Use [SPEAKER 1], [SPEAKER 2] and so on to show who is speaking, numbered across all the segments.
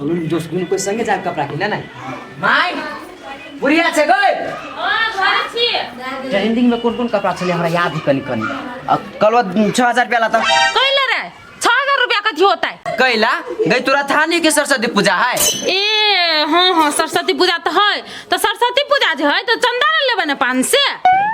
[SPEAKER 1] चलू ने दोस्त दुनू कोई संगे जाके कपड़ा किने ने माय बुढ़िया छै गई।
[SPEAKER 2] हाँ, घरे छी।
[SPEAKER 1] ट्रेंडिंग में कोन कोन कपड़ा छलै हमरा याद है कनी कनी। आ कलवा 6000 रुपया लाता।
[SPEAKER 2] कैला रे 6000 रुपया कथी होता है?
[SPEAKER 1] कैला गई तोरा था नहीं कि सरस्वती पूजा है?
[SPEAKER 2] ए हाँ हाँ, सरस्वती पूजा तो है, तो सरस्वती पूजा जे है तो चंदा न लेबै ने पान से,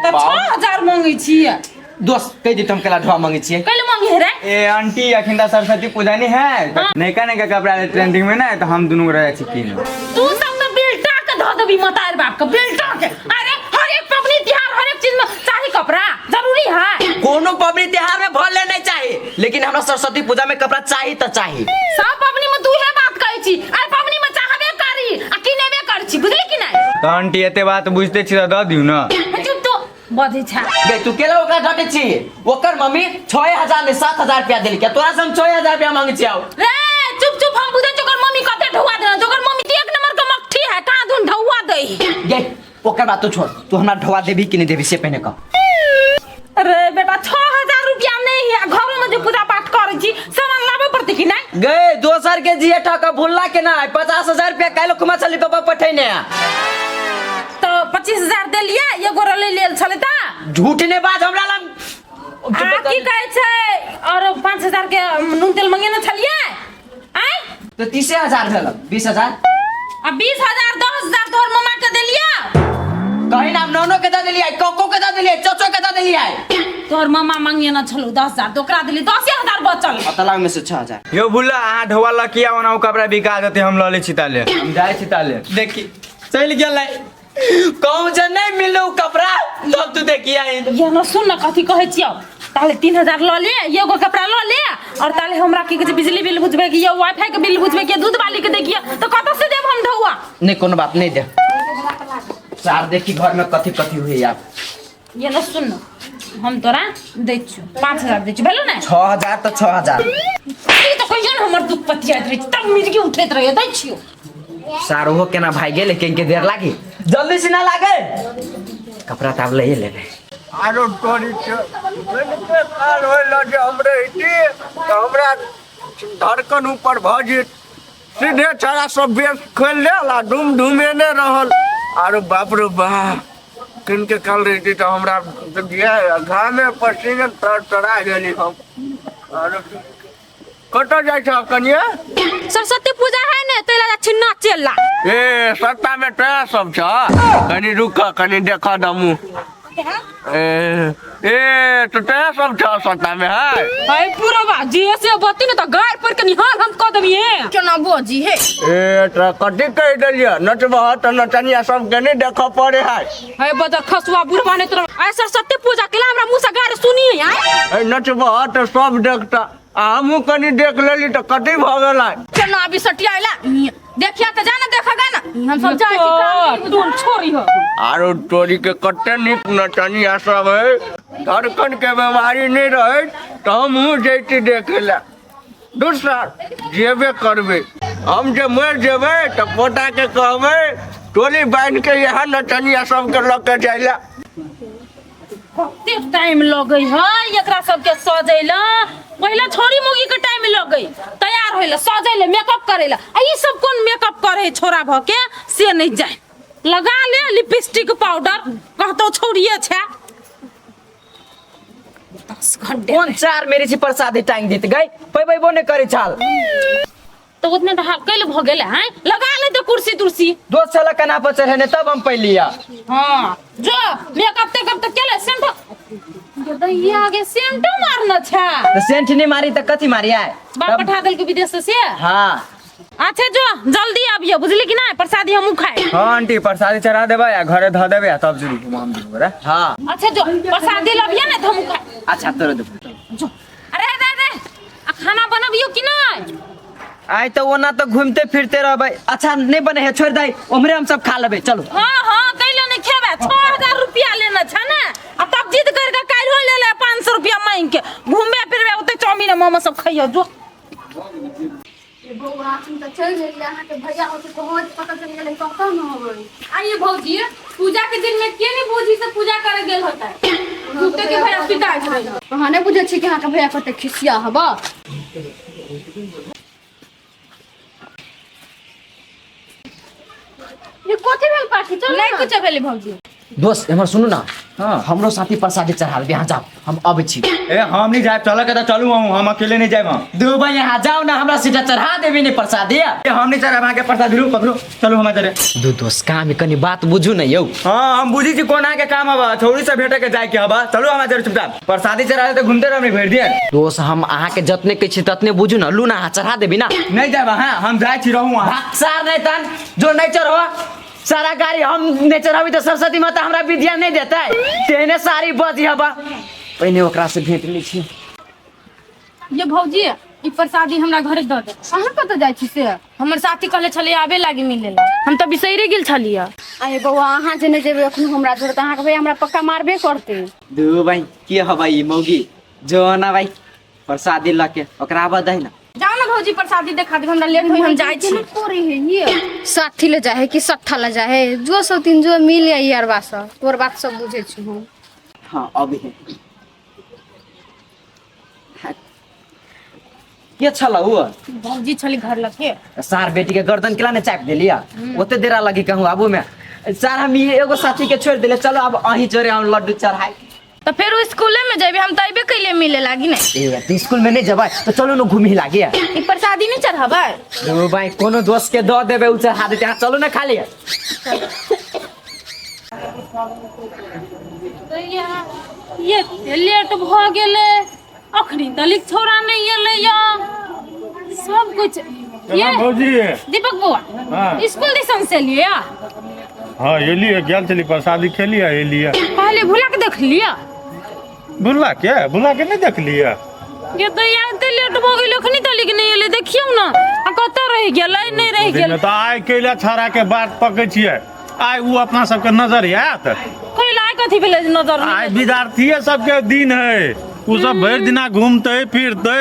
[SPEAKER 2] तो 6000 मांगै छियै।
[SPEAKER 1] दोस्त कहि देत हम कैला ढोआ मांगै छियै।
[SPEAKER 2] कैला मांगे रे?
[SPEAKER 3] ए आंटी, अखन तऽ सरस्वती पूजा नहीं है,
[SPEAKER 2] हाँ।
[SPEAKER 3] नयका नयका कपड़ा ट्रेंडिंग में ना, तो हम दुनू रहे छी किन।
[SPEAKER 2] तू सब तो बेल्टा के धो देबी मतार बाप के बेल्टा के। अरे हर एक पबनी तिहार हर एक चीज में चाही कपड़ा जरूरी है।
[SPEAKER 1] कोनो पबनी तिहार में भले नहीं चाही, लेकिन हमरा सरस्वती पूजा में कपड़ा चाही त चाही।
[SPEAKER 2] सब पबनी में तू हे बात कहै छी, अरे पबनी में चाहबे करी आ किनेबे करी छी, बुझली कि नहीं?
[SPEAKER 3] तऽ आंटी एते बात बुझते छी तऽ दऽ दियौ ने।
[SPEAKER 2] चुप तू बजै छै।
[SPEAKER 1] गई तू केला ओकरा डटे छी? ओकर मम्मी 6000 ने 7000 रुपया देलकै, तोरा से हम 6000 रुपया मांगे छी। आओ
[SPEAKER 2] रे चुप चुप, हम बुझै छी ओकर मम्मी कते ढौआ देना, ओकर मम्मी तऽ एक नंबर के मक्ठी है, कहाँ धुन ढौआ दै।
[SPEAKER 1] गई ओकर बात तो छोड़, तू हमरा ढौआ देबी कि नहीं देबी से पहिने कह।
[SPEAKER 2] अरे बेटा 6000 रुपया नहीं है, घरों में जो पूजा पाठ करै छी सामान लाबे पड़तै कि नहीं?
[SPEAKER 1] गए दोसर के जिए ठका भुलला के ना 50000 रुपया काल्हि कुमा चली पापा पठैने।
[SPEAKER 2] तो 25000 देलियै, एगो ले लेल छलै ता।
[SPEAKER 1] झूठ ने बाज हमरा लग।
[SPEAKER 2] आ की कहै छै, और 5000 के नून तेल मंगेने छलियै आय।
[SPEAKER 1] तो 30000 भेल 20000।
[SPEAKER 2] आ 20000 10000 तोहर मामा के देलियै।
[SPEAKER 1] कहीं नाम नौनो के दऽ देलियै, कोको के दऽ देलियै, चचो के दऽ देलियै।
[SPEAKER 2] तोहर मामा मंगेने छलौ 10000 तो ओकरा देलियै, 10000 बचल।
[SPEAKER 1] अतलाग में से 6000।
[SPEAKER 3] यो भुल्ला, अहाँ ढोआ लऽ किया ओना ओ कपड़ा बिका देतै, हम लऽ लै छी ताले, हम जाइ छी ताले।
[SPEAKER 1] देखी चलि गेलै, कहूँ जे नहीं मिलू कपड़ा तब तू देखिया।
[SPEAKER 2] ये न सुन न कथी कहै छियौ, ताले 3000 लऽ ले, एगो कपड़ा लऽ ले, और ताले हमरा की कहै छै बिजली बिल बुझबै कि ये वाईफाई के बिल बुझबै कि दूध वाली के देखिए, तो कतऽ से देब हम ढौआ?
[SPEAKER 1] नहीं कोनो बात नहीं दे सार, देखी घर में कथी कथी हुई यार।
[SPEAKER 2] ये न सुन न, हम तोरा दै छियौ 5000 दै छियौ, भेलौ ने?
[SPEAKER 1] 6000 तऽ 6000।
[SPEAKER 2] ई तऽ कहियो ने हमर दुख पतियाइत रहै छै, तब मिर्गी उठैत रहै, दै छियौ।
[SPEAKER 1] सार ओहो केना भागि गेलै, केन के देर लागी, जल्दी से ना लागे कपड़ा तऽ आब लैए लेबै।
[SPEAKER 4] आरो तोरी छै कनिके काल होइल जे हम रहिती तऽ हमरा धड़कन ऊपर भऽ जेत। सीधे छड़ा सब बेस खोलि लेल आ डूम डूमेने रहल। आरो बाप रे बाप, किनके काल रहिती तऽ हमरा घामे पसीने तर तरा गेली हम। आरो कतऽ जाइ छह कनिया?
[SPEAKER 2] सरस्वती पूजा है ने, तै ला छी नाचे ला।
[SPEAKER 4] ए सत्ता में तोरा सब छ, कनी रुक कनी देख दमू। ए ए तो तोरा सब छ सत्ता में है।
[SPEAKER 2] है पूरा बा जे से बती ने त गार पर के निहाल हम क देबी हे।
[SPEAKER 5] केना बजी हे?
[SPEAKER 4] ए तो कथी कहि देलियै, नचबह तऽ नचनिया सबके नहि देखऽ पड़े है।
[SPEAKER 2] है बदर खसुआ बुढ़वा ने तोरा आइ सरस्वती पूजा केला हमरा मुंह से गार सुनी है।
[SPEAKER 4] ए नचबह तऽ सब देखता, आ हमहूँ कनी देख लेली तऽ कथी भऽ गेलै?
[SPEAKER 5] केना अभी सटिया अयला देखिया तऽ जा ना देखगा ना, हम सब जाइ छी काम।
[SPEAKER 2] टून छोड़ी हो।
[SPEAKER 4] आरो तोरी के कते नीक नचनिया सब है, धड़कन के बीमारी नहीं रहे तऽ हमहूँ जैती देखे ला। दोसर जेबे करबै हम, जे मरि जेबै तऽ पोता के कहबै टोली बान्हि के इएह नचनिया सबके लऽ के जाय ला।
[SPEAKER 2] कते टाइम लगै है एकरा सबके सजै ला? पहिले छोरी मुगी के टाइम लगै तैयार होय ला, सजै ला, मेकअप करै ला, आ ई सब कोन मेकअप करे छोरा भ के से नहीं जाए। लगा ले लिपस्टिक पाउडर, कहतो छोड़िए छै 10 घंटे।
[SPEAKER 1] कोन चार मेरी छी प्रसादी टांग देत गई, पैबो ने करे छाल।
[SPEAKER 2] तो उतने तो कैल भ गेल हैं, लगा ले तो कुर्सी तुर्सी।
[SPEAKER 1] दोस्त छला कना पर चढ़ेने तब हम पैलिया।
[SPEAKER 2] हाँ जो मेकअप तेकअप तो केले, सेंट दैया आगे सेंटो मारना छा।
[SPEAKER 1] तो सेंट नहीं मारी तो कथी मारी आए?
[SPEAKER 2] बाप पठा देल के विदेश से।
[SPEAKER 1] हाँ
[SPEAKER 2] अच्छा जो जल्दी आबियो, बुझली कि ना? प्रसादी हमहूँ खाए।
[SPEAKER 3] हाँ आंटी, प्रसादी चढ़ा देबै आ घरे धऽ देबै आ तब जरूर घुमा हम दुनू गोरा।
[SPEAKER 1] हाँ
[SPEAKER 2] अच्छा जो प्रसादी लबियो ना तो हमहूँ खाए।
[SPEAKER 1] अच्छा तोरा देबो।
[SPEAKER 2] जो अरे अरे अरे, आ खाना बनबियो कि नहीं?
[SPEAKER 1] आइ तो ओना तो घूमते फिरते रहबै। अच्छा नहीं बने है छोड़ दे, उम्हरे हम सब खा लेबै। चलो।
[SPEAKER 2] हाँ हाँ कैले नहीं खेबे, 6000 रुपया लेना छ ना, आ तब जिद करके काल्हि ले ले 500 रुपया मांग के घूमबे फिरबे ओते चाउमीन आ मोमो सब खइयो। जो
[SPEAKER 5] बौआ हम तऽ चलि गेलियै, अहाँके भैया होतै पहुँच पता चलि गेलै कतऽ ने होबै।
[SPEAKER 2] आइए भौजी, पूजा के दिन में के नहीं भौजी से पूजा करे गेल होता है, झूठे के भैया पिता है।
[SPEAKER 5] अहाँ नहि बुझै छी कि अहाँके भैया कते खिसिया हबा।
[SPEAKER 2] ये कथी भेल पाठी चल
[SPEAKER 5] नहीं कुछ भेलै भौजी।
[SPEAKER 1] दोस्त एम्हर सुनू ना।
[SPEAKER 3] हाँ।
[SPEAKER 1] हमरो साथी प्रसादी चढ़ा देबै, यहाँ जाओ, हम अबै छी।
[SPEAKER 3] ए हम नहीं जाए, चल के तो चलू हम अकेले नहीं जाए हम।
[SPEAKER 1] दू भाई यहाँ जाओ ना, हमरा सीधा चढ़ा देबी नहीं प्रसादी।
[SPEAKER 3] ए हम नहीं चढ़ाब अहाँके प्रसाद, रुक पकड़ू चलू हमरा जरे।
[SPEAKER 1] दू दोस्त काम कनी बात बुझू ना यौ।
[SPEAKER 3] हाँ हम बुझी छी कोन अहाँके काम हबा, छौड़ी से भेटे के जाए के हबा, चलू हमरा जरे चुपचाप। प्रसादी चढ़ा तो घूमते रहब नहीं भरि दिन।
[SPEAKER 1] दोस्त हम अहाँके जतने कहै छी ततने बुझू ना, लू ना अहाँ चढ़ा देबी ना।
[SPEAKER 3] नहीं जाब हाँ, हम जाए छी रहू अहाँ।
[SPEAKER 1] सार नहीं तन जो नहीं चढ़ो सारा गाड़ी हम नहीं चढ़ाबी तो सरस्वती माता हमरा विद्या नहीं देतै, तेहने सारी बजी हबा। पहिने ओकरा से भेंट लै छी।
[SPEAKER 5] ये भौजी ई प्रसादी हमरा घरे दऽ दे। अहाँ कतऽ जाइ छी से? हमर साथी कहले छलै आबे लागी मिले ला, हम तऽ बिसैरे गेल छलियै।
[SPEAKER 6] अरे बौआ अहाँ जे नहि जेबै अखन हमरा जोड़े तऽ अहाँके भैया हमरा पक्का मारबे करतै।
[SPEAKER 1] दू भाई के हबा ई मौगी जो ना भाई प्रसादी लऽ के ओकरा आबऽ दही ना।
[SPEAKER 5] जाओ ना भौजी प्रसादी देखा देब, हमरा लेट होई, हम जाइ छी।
[SPEAKER 6] करे है ये साथी ले जाए है कि सट्ठा ले जाए है, जो सब तीन जो मिल जाए यार बात सब तोर बात सब बुझे छी हम।
[SPEAKER 1] हाँ अभी है के छल उ?
[SPEAKER 5] भौजी छली घर लगे।
[SPEAKER 1] सार बेटी के गर्दन केला ने चापि देलिया, ओते देरा लगी कहूँ आबू में। सार हम ई एगो साथी के छोड़ देले, चलो अब अहीं जोरे हम लड्डू चढ़ाई।
[SPEAKER 5] तो फिर उ स्कूले में जेबी, हम तो अबे कैले मिले लागी ने।
[SPEAKER 1] ए तो स्कूल में नहीं जबै तो चलो न घूमी लागे।
[SPEAKER 5] ई प्रसादी नहीं चढ़ाबै?
[SPEAKER 1] दू भाई कोनो दोस्त के दऽ देबै उ चढ़ा देतै, अहाँ चलू ने खाली।
[SPEAKER 2] ये लेट भऽ गेलै, अखनी तलिक छौड़ा नहि एलै या सब कुछ। ये
[SPEAKER 7] भौजी
[SPEAKER 2] दीपक बौआ
[SPEAKER 7] हाँ।
[SPEAKER 2] स्कूल दिसन से एलियै?
[SPEAKER 7] हाँ एलियै, गेल छली प्रसादी खेलियै एलियै।
[SPEAKER 2] कहलियै भुला के देख लिअ।
[SPEAKER 7] भुला के? भुला के नहीं देखलियै।
[SPEAKER 2] ये तो यार एते लेट भऽ गेलै, अखनी तलिक नहि एलै, देखियौ ने आ कतऽ रहि गेलै, नहि रहि गेल।
[SPEAKER 7] तऽ आइ कैला छौड़ा के बात पकै छियै, आइ उ अपना सबके नजर आयत।
[SPEAKER 2] कैला आइ कथी भेलै जे नजर नहि
[SPEAKER 7] आइ
[SPEAKER 2] आयत?
[SPEAKER 7] विद्यार्थिये सबके दिन है, उ सब भरि दिना घूमते फिरते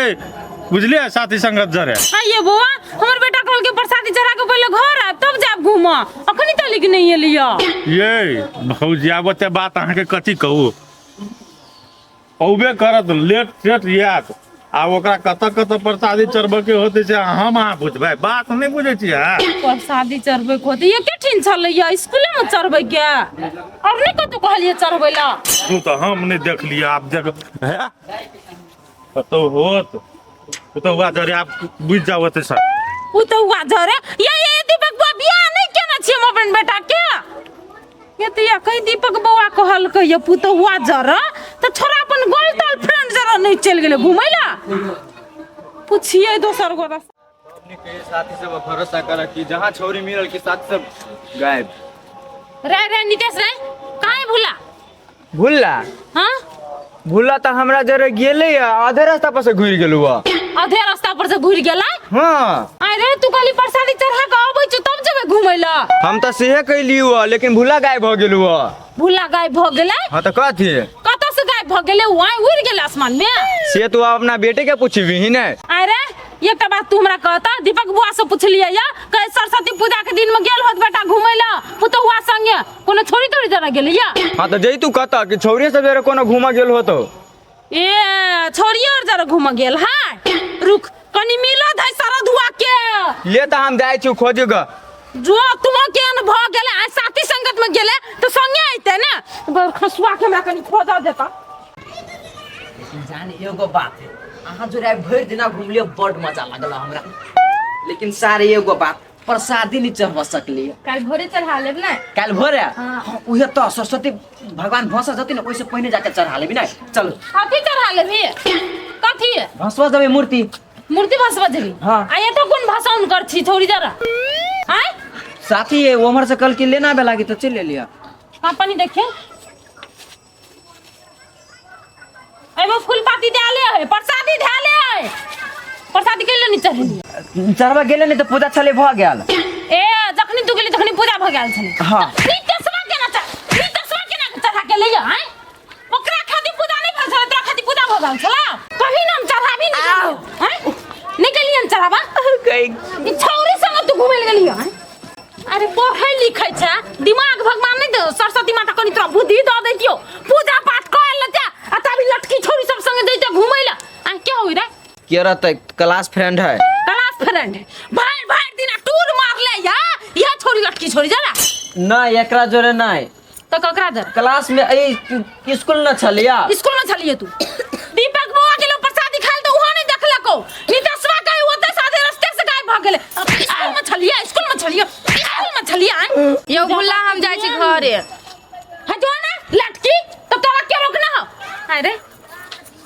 [SPEAKER 7] बुझलियै, साथी संगत जरे।
[SPEAKER 2] हाँ ये बौआ हमर बेटा कहलकै प्रसादी चढ़ा के पहिले घर आयब तब जायब घूमऽ, अखनी तलिक नहि एलियै।
[SPEAKER 7] ये भौजी आब ओते बात अहाँके कथी कहू, औबे करत लेट सेट आयत, आब ओकरा कतऽ कतऽ प्रसादी चढ़बऽ के होतै से हम अहाँ बुझबै, बात नहि बुझै छियै अहाँ।
[SPEAKER 2] प्रसादी चढ़बै के होतै, एके ठिन छलैया स्कूले में चढ़बै के, और नहि कतौ कहलियै चढ़बै ला।
[SPEAKER 7] तू तऽ हम नहि देखलियै, आब देख हे कतौ होत ओ तऽ हुआ जरे, आब बुझि जाउ ओतै सर।
[SPEAKER 2] उ तऽ हुआ जरे। ये ये दीपक बौआ बियाह नहि केने छियै हम अपन बेटा के। ये तऽ या कहीं दीपक बौआ कहलकै ये पुतहुआ जरा तऽ छोरा अपन गोल तोल फ्रेंड जरा नहि चलि गेलै घुमै ला। पुछियै दोसर गोरा।
[SPEAKER 3] हमनी के साथी सब भरोसा कर कि जहाँ छौरी मिलल कि साथी सब गायब।
[SPEAKER 2] रे रे नितेश रे काहे भूला?
[SPEAKER 3] भूलला?
[SPEAKER 2] हाँ
[SPEAKER 3] भूलला तऽ हमरा जरे गेलै आधे रास्ता पर से घुरि गेलू।
[SPEAKER 2] आधे रास्ता पर से घुरि गेलै?
[SPEAKER 3] हाँ।
[SPEAKER 2] अरे तू कहली प्रसादी चढ़ा के अबै छु तब जेबै घुमै ला।
[SPEAKER 3] हम तऽ सेहे कैली हुआ, लेकिन भूला गायब भऽ गेलू।
[SPEAKER 2] भूला गायब भऽ गेलै?
[SPEAKER 3] हाँ तऽ कथी?
[SPEAKER 2] कतऽ से गायब भऽ गेलै? उ आइ उड़ि गेलै आसमान में।
[SPEAKER 3] से तू अपना बेटे के पूछबी ने।
[SPEAKER 2] अरे एकटा बात तू हमरा कहता, दीपक बुआ से पुछलियै या कहे सरस्वती पूजा के दिन में गेल होत बेटा घुमै ला पुतहुआ संगे, कोनो छोरी तोरी जरा गेलै या?
[SPEAKER 3] हाँ तऽ जैतू कतऽ कि छौरी सब जरा कोनो घूमऽ गेल होतो।
[SPEAKER 2] ए छोरी और जरा घूमऽ गेल है। रुक कनी मिलत है सरधुआ के।
[SPEAKER 3] ले तऽ हम जाइ छी खोज ग।
[SPEAKER 2] जो तुम केहन भऽ गेलै, आइ साथी संगत में गेलै तऽ संगे अयतै ने, बर खसुआ के हमरा कनी खोजऽ देता।
[SPEAKER 1] लेकिन जान एगो बात है, अहाँ जोड़े आइ भरि दिना घुमलियै बड मजा लागल हमरा, लेकिन सारे एगो बात प्रसादी नहीं चढ़वा सकलियै।
[SPEAKER 5] काल्हि भोरे चढ़ा लेब ने?
[SPEAKER 1] काल्हि भोरे? हाँ, उहे तऽ सरस्वती भगवान भसऽ जथिन ने ओहिसँ पहिने जाके चढ़ा लेबी ने। चलू।
[SPEAKER 2] कथी चढ़ा लेबी? कथी?
[SPEAKER 1] भसवा देबै मूर्ति।
[SPEAKER 2] मूर्ति भसवा देबी?
[SPEAKER 1] हाँ।
[SPEAKER 2] आ एतऽ कोन भसाउन कर छी छौरी जरा? आँय?
[SPEAKER 1] साथी है उम्हर से कल की लेना आबे लागी तऽ चलि एलियै।
[SPEAKER 2] हाँ पानी देखियौ। एगो फूल पाती देले है, प्रसादी देले है, प्रसादी के लिए नहीं चढ़ेलियै।
[SPEAKER 1] चढ़बा गेलै नहि तऽ पूजा छलै भऽ गेल।
[SPEAKER 2] ए जखनी तू गेली तखनी पूजा भऽ गेल छलै।
[SPEAKER 1] हाँ।
[SPEAKER 2] नितेशवा केना चढ़, नितेशवा केना चढ़ा के लैया आँय? ओकरा खातिर पूजा नहीं भेल छलै, तोरा खातिर पूजा भऽ गेल छलै। कही ना हम चढ़ाबी नहीं आँय? नहीं गेलियै हम चढ़ाबा? ई छौरी संग तू घुमै लए गेलियै आँय? अरे पढ़ै लिखै छै, दिमाग भगवान नहीं दे, सरस्वती माता कनी तोरा बुद्धि दऽ दैतियौ, पूजा पाठ कर लेते आ तभी लटकी छोरी सब संगे जैते घुमै लए। आँय के होई रे?
[SPEAKER 1] के रहतै? क्लास फ्रेंड है।
[SPEAKER 2] क्लास फ्रेंड है। भाई भाई दिना टूर मार ले या या छोरी लटकी छोरी जरा।
[SPEAKER 1] नहीं, एकरा जोरे नहीं।
[SPEAKER 2] तऽ ककरा जरे?
[SPEAKER 1] क्लास में ए स्कूल न छलिया।
[SPEAKER 2] स्कूल में छलिए तू। दीपक बौआ गेलो प्रसादी खाइल तऽ उहो नहि देखलको। नितसवा कहे ओतऽ साधे रस्ते से गायब भऽ गेलै। स्कूल में छलिए, स्कूल में छलिए, स्कूल में छलिए आँय?
[SPEAKER 5] यौ गुल्ला, हम जाइ छी घरे।
[SPEAKER 2] हाँ जो ना लटकी, तब तोरा के रोकना हो? अरे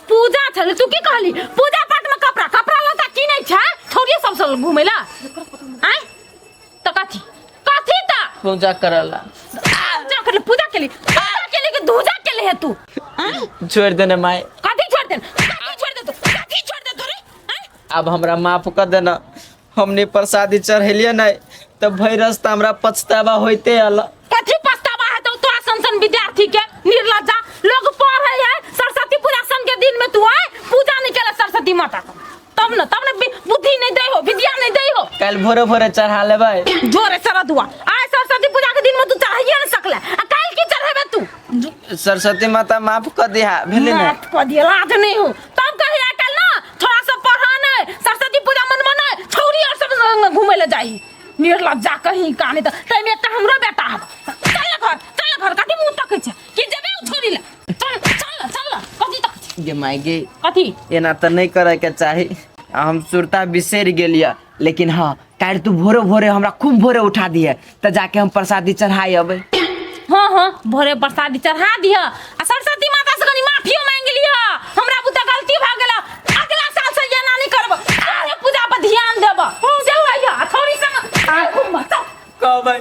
[SPEAKER 2] पूजा छल, तू की कहली? पूजा पाठ में कपड़ा कपड़ा लता की नहीं छा, छोड़िए सब सब घूमेला आय। तो कथी कथी ता
[SPEAKER 1] पूजा करला।
[SPEAKER 2] पूजा करले, पूजा के लिए, पूजा के लिए कि धूजा के लिए है तू आय?
[SPEAKER 1] छोड़ देने माय।
[SPEAKER 2] कथी छोड़ देने? कथी छोड़ दे तू? कथी छोड़ दे तू रे आय?
[SPEAKER 1] अब हमरा माफ कर देना, हमने प्रसादी चढ़ेलिए नहीं तब भई रास्ता हमरा पछतावा होते अल।
[SPEAKER 2] कथी पछतावा है तो तोरा सन सन विद्यार्थी के? निर्लज्जा, लोग पढ़े है सरस्वती पूजा सन के दिन में, तू आए पूजा नहीं केला सरस्वती माता को, तब न तब न बुद्धि नहीं दे हो, विद्या नहीं दे हो।
[SPEAKER 1] कल भोरे भोरे चढ़ा लेबै।
[SPEAKER 2] जोरे सरदुआ आए सरस्वती पूजा के दिन में तू चढ़ाइए न सकले, आ काल की चढ़ेबे तू?
[SPEAKER 1] सरस्वती माता माफ कर दिया भेलै ने।
[SPEAKER 2] माफ कर दिया, लाज नहीं हो तब कही। आइ काल्हि ना थोड़ा सा पढ़ा नहीं, सरस्वती पूजा मनबो नहीं, छौरी और सब घूमे ले जाई। निर्लज्जा कहीं काने। तऽ ताहिमे एकटा हमरो बेटा हब। चल ना घर, चल ना घर। कथी मुँह तकै छै कि जेबे उ छोरी ले? चल, चल ना, चल ना। कथी तकै छै?
[SPEAKER 1] गे माय गे।
[SPEAKER 2] कथी?
[SPEAKER 1] एना तऽ नहीं करे के चाही, आ हम सुरता बिसरि गेलियै, लेकिन हाँ, काल्हि तू भोरे भोरे हमरा खूब भोरे उठा दिहे तऽ जाके हम प्रसादी चढ़ाई अबै।
[SPEAKER 2] हाँ हाँ, भोरे प्रसादी चढ़ा दिह आ सरस्वती माता से कनी माफियो मांगि लिह, हमरा बुते गलती भऽ गेल, अगला साल से एना नहीं करब, अरे पूजा पर ध्यान देब से कहिह आ छोरी संग घूमब। चल।
[SPEAKER 1] कहबै।